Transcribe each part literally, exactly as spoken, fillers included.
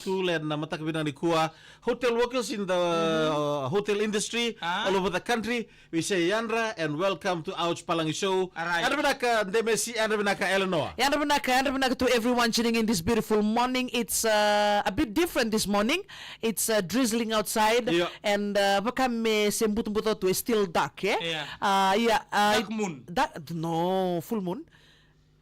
Tule na mataka vinaka nikua. Hotel workers in the uh, hotel industry all over the country. We say yadra and welcome to Ouch Palagi Show. All right. Yadra vinaka Demesi, yadra vinaka Eleanor. Yadra vinaka, yadra vinaka to everyone tuning in this beautiful morning. It's uh, a bit different this morning. It's uh, drizzling outside. Yeah. And uh, vaka me se butobuto tu, it's still dark, eh? Yeah. Uh, yeah. Uh, dark moon. Dark, no, full moon.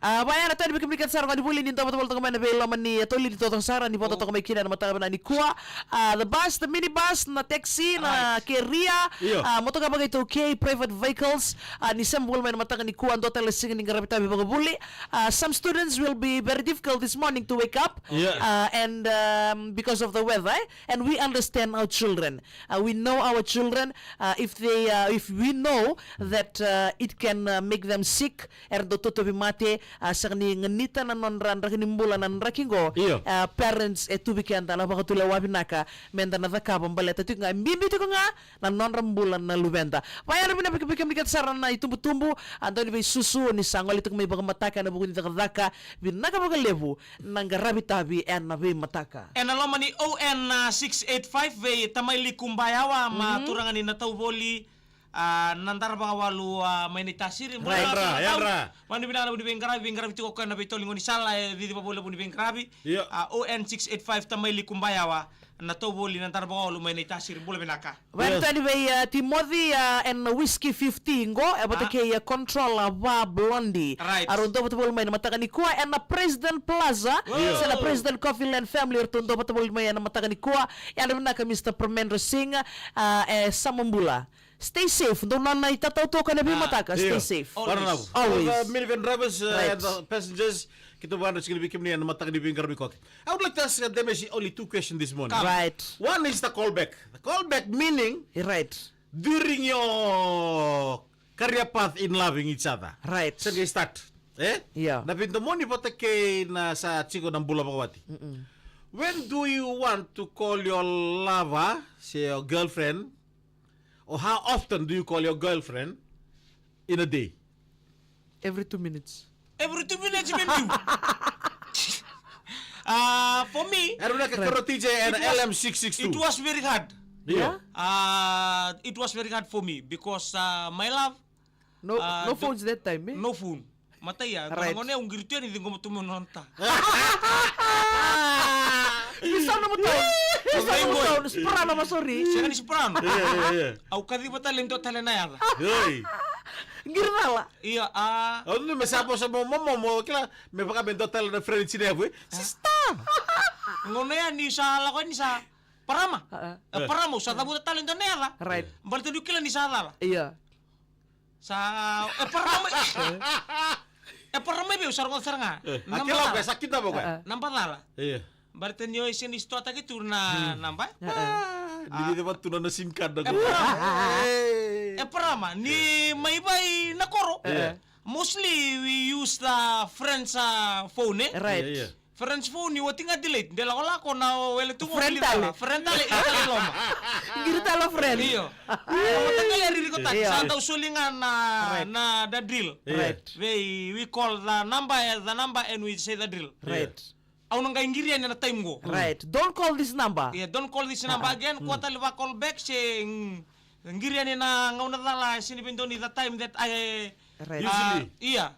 A vaya na tani vei kemuni kece sara ga ni vuli ni dova toka mai na veiloma ni toli ni totoka sara ni vodo toka mai kina na mataka na nikua. A the bus, the minibus, na taxi, na keria, a motoka vakaitaukei, private vehicles. A ni sema voli mai na mataka nikua, dua tale na siga ni qaravi tavi vakavuli. A some students will be very difficult this morning to wake up. A and um, because of the weather, eh? And we understand our children. A we know our children. A if they, a if we know that a it can a make them sick, era dau totobimate, a sega ni ganita na nodra draki ni bula na draki qo. Io. A parents e tu vei keda na vakatulewa vinaka meda na cakava baleta tiko ga e bibi tiko ga na nodra bula na luveda. Vaya na vinaka vei kemuni kece sara na itubutubu, a dau ni veisusu ni sa gole tiko mai vakamataka ena vuku ni cakacaka. Vinaka vakalevu na qaravi tavi ena veimataka. Ena loma ni O N six eight five vei Tamai Liku Bayawa ma turaga ni na tauvoli. A na dara vakawalu a mai na itasiri. Yadra, yadra. Vani vinaka na vuni veiqaravi, veiqaravi tiko koya na veitoli goni sala e cici vavoli na vuni veiqaravi. Io. A O N six eight five Tamai Liku Bayawa na tauvoli na dara vakawalu mai na itasiri. Bula vinaka. Vaya na tani vei a Timoci a ena Whisky fifty qo e vata kei a Control a va Blondie. Right. A rau dua vata voli mai na mataka nikua ena President Plaza. Io. Se na President Coffee Land Family, rau dua vata voli mai ena mataka nikua. Yadra vinaka Mister Permendra Singh a e Samabula. Stay safe. Dou nona itatau toka na veimataka. Stay safe. Always. Always. All the minivan drivers uh, and the passengers. Keitou vakadra tiko vei kemuni ena mataka ni veiqaravi koke. I would like to ask uh, Demesi only two questions this morning. Right. One is the callback. The callback meaning right during your career path in loving each other. Right. Sa qai start. Eh? Yeah. Na veidomoni vata kei na sa tiko na bula vakawati. When do you want to call your lover, say your girlfriend, or how often do you call your girlfriend in a day? Every two minutes. Every two minutes, maybe. Uh, for me, era na ka karoti je ena L M six six two. It was very hard. Yeah. Uh, it was very hard for me because uh, my love. No, uh, no phones that time, eh? No phone. Mataia, right. Gone au qiri tu yani ciqoma tu mai nona ta. Ni soprano mo tau. Ni soprano mo tau, ni soprano mo sorry. Sega ni soprano. Au kaciva tale dua tale na yaca. Qiri cala. Ia a. Au ni me sa vosa mo momo mo kila me vaka me dua tale na friend sina yavu. Sister. Gone ya ni sa lako ni sa parama. Parama sa cavuta tale dua na yaca. Right. Baleta ni kila ni sa cala. Ia. Sa e parama. E parama vei au sa rogoca sara ga. Na bacala. Sa kidava koya. Na bacala. Ia. Baleta ni o ese ni stoataki tu na naba. Ni vica vatu na na sim card na. E parama ni mai vai na koro. Mostly we use the friends phone. Right. Friends phone ni oti ga delete de lakolako na wele tu friend tale. Friend tale i tale loma. Qiri tale friend. Io. Mataqali a ririkotaki sa dau soli ga na na da drill. Right. Vei we call the number, the number and we say the drill. Right. Au na qai qiri yani na time qo. Right. Don't call this number. Yeah, don't call this number again. Kua tale va call back se qiri yani na gauna cala se ni vei doni the time that I usually. Ia.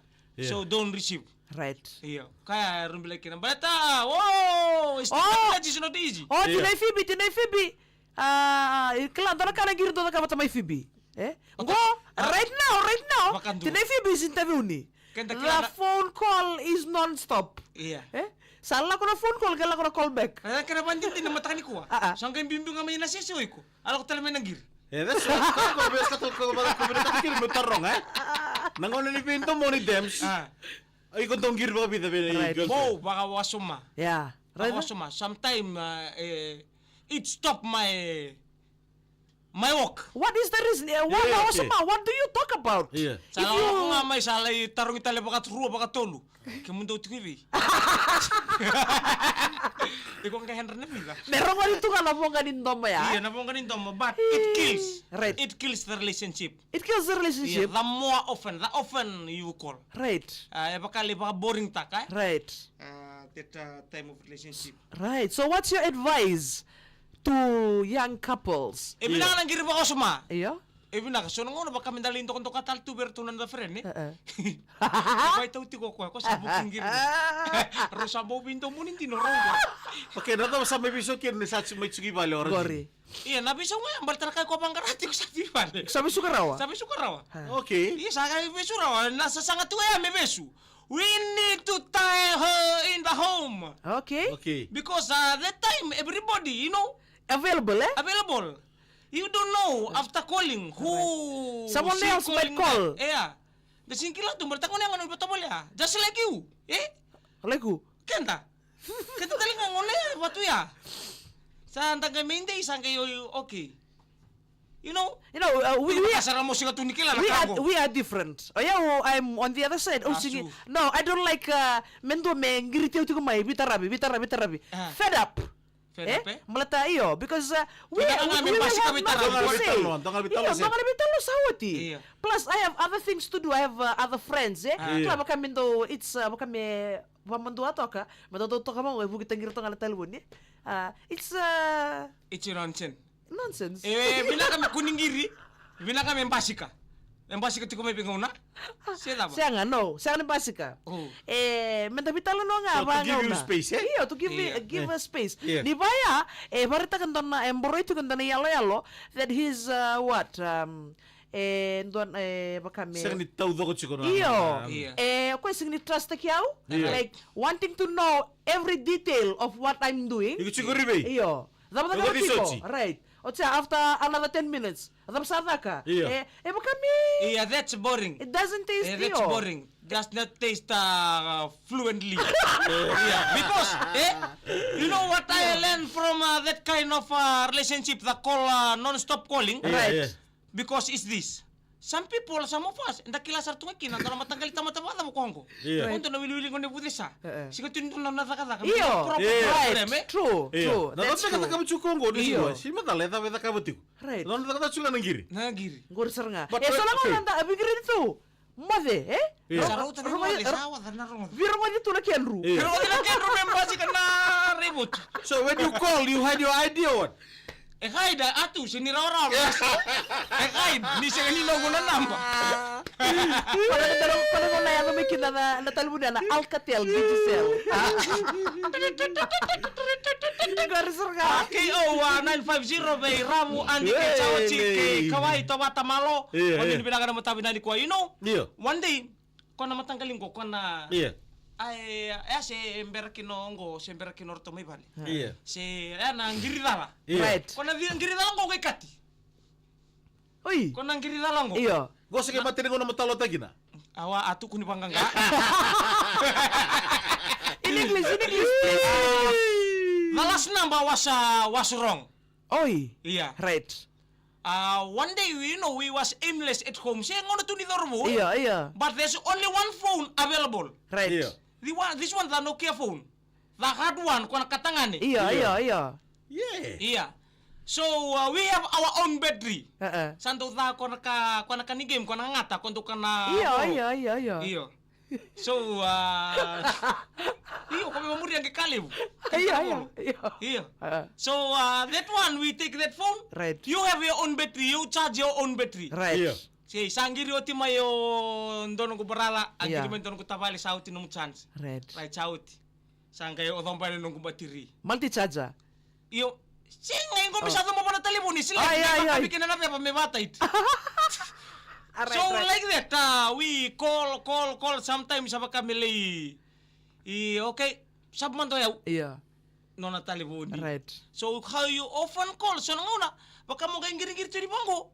So don't receive. Right. Io. Kaya rubilai kina. Baleta. Oh, it's not easy. Oh, tinai Fibi, tinai Fibi. Ah, kila dua na ka na qiri dua na ka vata mai Fibi. Eh? Qo, right now, right now. Tinai Fibi is interviewni. The phone call is non-stop. Ia. Eh? Sa lako na phone call, ke lako na call back. Kena vadidina mataka nikua. Sa qai biubiu ga mai na sese o iko. A lako tale mai na qiri. E, that's what ko ko bes ka to ko ba ko ba ka kiri mo taroga, eh. Na gauna ni veidomoni Dems. Ai ko dau qiri vakavica vei na girlfriend. Mo vakawasoma. Yeah. Vakawasoma. Sometime uh, eh, it stop my My work. What is the reason? Eh, what, Yeah, okay. Osama, what do you talk about? Yeah. Sa If lako you ga mai sa lai tarogi tale vakatrua, vakatolu. Kemudou tiko i vei? Iko ga hedra na vica. Me rogo ni tu ga na voqa ni domo ya. Ia, na voqa ni domo, but it kills. Right. It kills the relationship. It kills the Ia, relationship. The more often, the often you call. Right. Ah, e vaka lai vakaboring taka, eh? Right. Ah, that, ah, time of relationship. Right. So what's your advice to young couples? E vinaka na qiri vakaosoma. Io. E vinaka, so na gauna vaka me da lai dokadoka tale tu vei iratou na noda friend, eh? E, e. Vaitau tiko o koya, ko sa vuki qiri. Rau sa bau veidomoni dina rau. Okay, na cava sa mai veisau kina ni sa tsu-, mai tsuki vale o Rajini? Qori. Ia, na veisau ga ya, baleta na kai ko vaqara tiko sa tui vale. Sa veisau ka rawa? Sa veisau ka rawa. Ha. Okay. Ia, sa kai veisau rawa, na sasaga tu ya me vesu. We need to tie her in the home. Okay. Okay. Because, uh, that time, everybody, you know, Available, eh? Available. You don't know after calling who Someone she else might calling call. Back. Yeah. Da sega ni kila tu, baleta gone ya gone vata voli ya. Just like you. Eh? Like who? Keda. Keda tale ga gone ya vatu ya. Sa da qai mai dei, sa qai io, io, okay. You know? You know, uh, we, Iko we, ka sara mo sega tu ni kila na we ka are, qo. We are different. O yau, I'm on the other side. Au Asu. Sigi. No, I don't like, uh, me dua me qiriti au tiko mai, veitaravi, veitaravi, veitaravi. Ah. Fed up. Fed Eh? Up, eh? Baleta io, because, uh, we, Vinaka we, ga me we will basika have nothing veitaravi. To Dua ga na say. Veitalanoa, dua ga na veitalanoa Io, se. Dua ga na veitalanoa sa oti. Io. Plus, I have other things to do. I have, uh, other friends, eh? Ah. Io. Kila vaka me dou, it's, uh, vaka me vamadua toka, me dou toka vamo, e vuki tagi iratou ga na talevoni. Uh, it's, uh, It's your nonsense. Nonsense. E, vinaka me kua ni qiri. Vinaka me basika. Me basika tiko mai vei gauna. Se cava? Sega, no. Sega ni basika. Oh. E, me da veitalanoa ga So, to give you vagauna. Space, eh? Io, to give, Io. Give a space. Io. Ni vaya, e, varetaka dona, e, boroi tiko dona yaloyalo. That he's, uh, what? Um, e, dona, e, vaka me Sega ni taucoko tiko na Io. Na Io. E, o koya sega ni trust ki au. Io. Like, wanting to know every detail of what I'm doing. Iko tiko rivei. Io. Cava caka Iko tiko? Right. O tia, after another ten minutes. Cava sa caka? Io. E, e vaka me Ia, that's boring. It doesn't taste Eh, that's io. Boring. Does not taste, uh, fluently. Yeah, because, eh, you know what I learned from, uh, that kind of, uh, relationship, the call, uh, non-stop calling? Io, Right. Io. Because it's this. Some people, some of us, da kila sara tu ga kina, da na mataqali tamata vakacava ko qo. Io. Right. Qo dua na wiliwili qo ni vucesa. Eh, eh. Sega tu ni dua na cakacaka. Io. Proper Io. Problem, Right. Eh? True, Io. True. Na That's cakacaka true. Mucu ko qo ni Io. Sua. Si macala, e cava e cakava tiko. Right. Na nona cakacaka tu ga na qiri. Na qiri. Qori sara ga. But, E, so na okay. Gauna da, a vigiri tu. Moce, eh? Io. Sa rauta na Rogoci, moce, ro-, sa waca na rogoci. Virogoci tu na kedru. Io. Virogoci na kedru me basika na raivotu. So when you call, you had your idea what? E kaida, a tu, se ni rawarawa. E kaida, ni sega ni noqu na naba. Koya na, koya na, koya na yaco mai kina na, na talevoni na Alcatel, Digicel. Qori sara ga. A, K O, a, nine five zero, vei Ravu, Adi, kei Hey, Chaoti, kei hey. Kawai, Tovata, Malo. Io, Oni io. Ni vinaka na matavi nani koya, you know? Io. One day, ko na mataqali qo, ko na Io. Ai, e a se bera kina o qo, se bera kina o ratou mai vale. Io. Se, e a na qiri cala. Io. Right. Ko na vi-, qiri cala qo qai kati. Oi. Ko na qiri cala qo. Io. Qo se ke mate ni qo na matalo takina. Awa, a tukuni vaqaqa. In English, in English, please. The last number was, uh, was wrong. Oi. Yeah. Right. Uh, one day, we, you know, we was aimless at home. Se gauna tu ni cauravou. Io, io. But there's only one phone available. Right. Io. The one, this one, the Nokia phone. The hard one, ko na katagane. Io, io, io. Yeah. Yeah. So, uh, we have our own battery. Uh-uh. Sa dau ca ko na ka, ko na ka ni game, ko na gata, ko dau ka na Io, io, io, io. Io. So, uh, io, ko me mamuri age ka levu. Io, io, io. Io. Uh-uh. So, uh, that one, we take that phone. Right. You have your own battery, you charge your own battery. Right. Io. Sei, sa qiri oti mai o dua noqu brother, a Io. Qiri mai dua noqu tavale, sa oti nomu charge. Right. Right, sa oti. Sa qai o coba na noqu battery. Multi charger. Io, sega, qo me sa coba na talevoni, sila Ai, na ai, ai. Vakavi kina na veva me vataiti. Alright, So, right. Like that, uh, we call, call, call, sometimes sa vaka me lei. I, okay, sa mada o yau. Io. Nona talevoni. Right. So, how you often call? So, na gauna, vaka mo qai qiriqiri tu ni vaqo.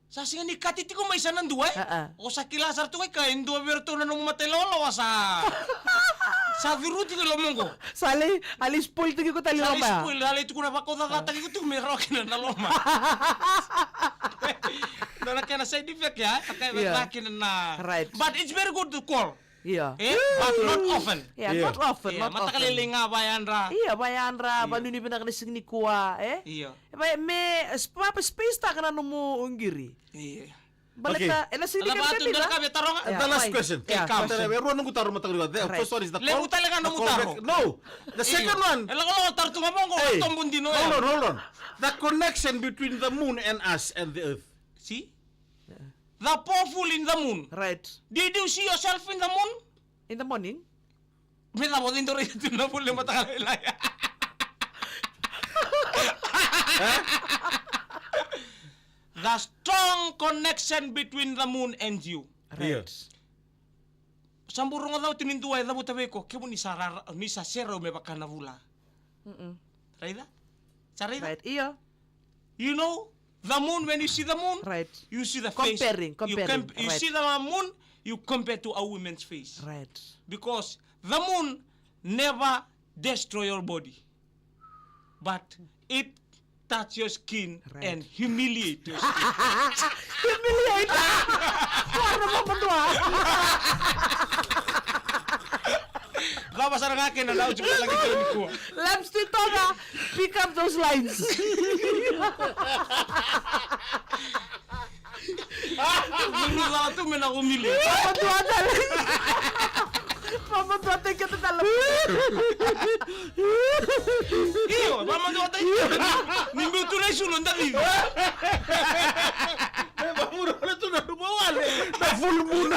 Sa sega ni kati tiko mai sa na dua, e? A, a. O sa kila sara tu ga i ka, e dua vei iratou na nomu mata ilawalawa sa. Sa curu tiko i loma qo. Sa lai, a lai spoil tiko tale i loma ya. Sa lai spoil, a lai tukuna vakaucacataki iko tiko me rawa kina na loma. Na, na kena side effect ya, e? Na kena, yeah, na kena na. Right. But it's very good to call. Io. Eh? But not often. Yeah, yeah, not often, yeah, not often. Mataka lailai ga vayadra. Io, vayadra, yeah, vanuinui vinaka na siga nikua, eh? Io. Va, me, sp-, space taka na nomu qiri. Io. Baleta, okay, ena siga nikua. Ana vatu, beka via taroga. Yeah, the last question. Yeah, question. E rua noqu taro mataka nikua. The first one is the call. Levu tale ga nomu taro. No. The second one. E lako, lako taro tu ga mo qo, hey, tobu dina ya. Hold on, hold on. The connection between the moon and us and the earth. See? Yeah. The powerful in the moon. Right. Did you see yourself in the moon? In the morning? Me cava o cei dou raica tu na vuli mataka lailai? The strong connection between the moon and you. Right. Io. Sa bau rogoca oti ni dua e cavuta vei iko, kemuni sa rara, ni sa serau me vaka na vula. Mm-mm. Raica? Sa raica? Right, io. You know, the moon, when you see the moon, right, you see the face. Comparing, you comparing, comp-, you right, see the moon, you compare to a woman's face. Right. Because the moon never destroy your body, but it touch your skin, right, and humiliate your skin. Humiliate. Ora mo mandua. Cava sara ga kena na uju kala ki toni kua. Lamps tu toga, pick up those lines. Munu cala tu me na humiliate. Papa tu atale. Papa tu atale kete tale. Io, mama tu atale. Ni meu tu na isulu nda vivi. Me vamura wale tu na duma wale. Na full moon.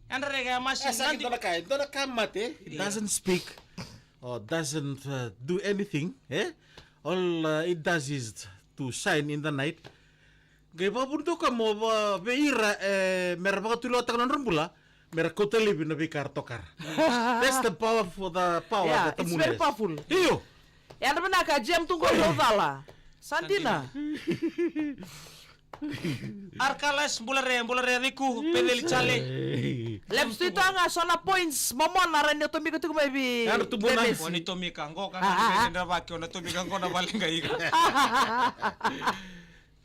Eda raica e masi. E sa nadi. Dua na ka, dua na ka mate, yeah, doesn't speak or doesn't, uh, do anything, eh? All, uh, it does is to shine in the night. Qai vakavuna tu ka mo va-, vei ira, eh, mera vakatulewataka na nodra bula, mera kauta laivi na veika era tokara. That's the power for the power, yeah, that the moon has. It's very powerful. Io. Yadra vinaka, Jem tu qo, drau cala. Sa dina. Arkalas, bula re, bula re, Riku, Peceli, Jale. Lamps tu toga, so na points, Momona, ra ni o tomika tiko mai vei. Yadra tu muna. Devesi. O ni tomika, qo ka, ah, ah, ah, ni dra vaki, o na tomika, qo na vale qai ika.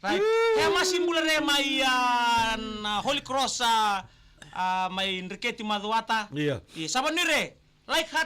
Right. E masi bula re mai, ah, na Holy Cross, ah, ah, mai Dreketi Macuata. Io. Io, sa vanui re. Like, heart.